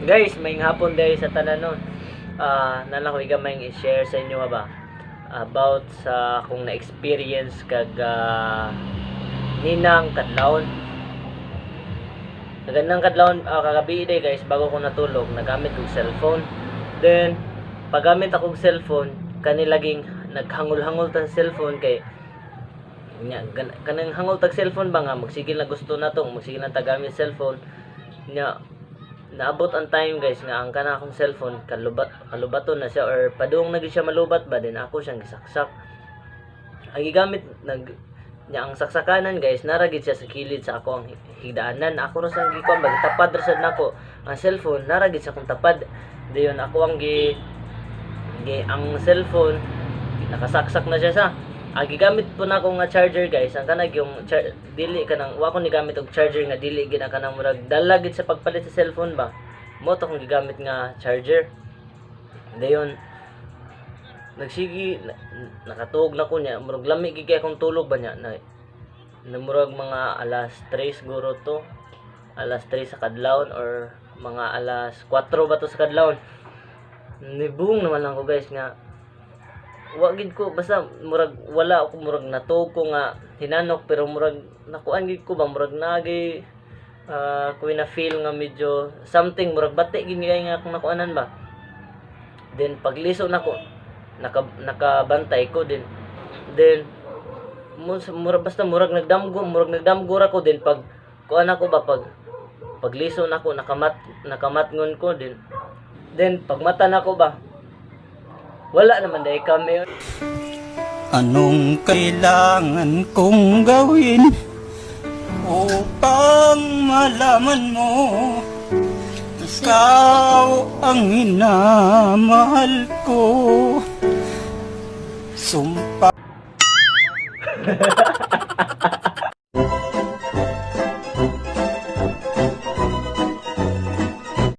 Guys, maayong hapon dahil sa tanan nun. Naa lang ko'y gamay i-share sa inyo ba about sa akong na-experience kag ninang kadlawon. Kaganang kadlawon, kagabi day guys, bago ko natulog, nagamit kog cellphone. Then paggamit akong cellphone, kani laging naghangol-hangol ta sa cellphone kay nya kanang hangol tag cellphone ba nga magsigil na gusto na to, magsigil na ta gamit cellphone nya. Naabot ang time, guys, nga ang kana akong cellphone kalubat kalubaton na siya or padung na gyud siya malubat ba. Then ako siyang gisaksak. Ang gigamit nag nya ang saksakanan, guys, nara gid siya sa kilid sa ako ang higdaanan. Ako ra sang gikuan ba, tapad ra sad nako ang cellphone, nara gid sa akong tapad. Dayon ako ang gi, gi ang cellphone nakasaksak na siya sa ang gigamit po na ako nga charger, guys. Ang kanag yung dili kanang wa ko ni gamit og charger nga dili gid ang kanang murag dala gid sa pagpalit sa cellphone ba mo to akong gigamit nga charger. Dayon nagsigi nakatuog na ko niya, murag lami gid kay akong tulog ba niya na, na murag mga alas 3 siguro to, alas 3 sa kadlawon or mga alas 4 ba to sa kadlawon. Nibung naman lang ko, guys, nga wa gid ko, basta murag wala ako, murag natuog ko nga hinanok, pero murag nakuan gid ko ba, murag nagi kuwi na feel nga medyo something, murag bati gid kay nga akong nakuanan ba. Then pagliso nako, nakabantay ko din. Then murag basta murag nagdamgo ra ko. Din pag kuan ako ba, pag pagliso nako, nakamatngon ko din. Then pagmata nako ba, wala naman dahil kami. Anong kailangan kong gawin upang malaman mo ikaw ang minamahal ko? Sumpa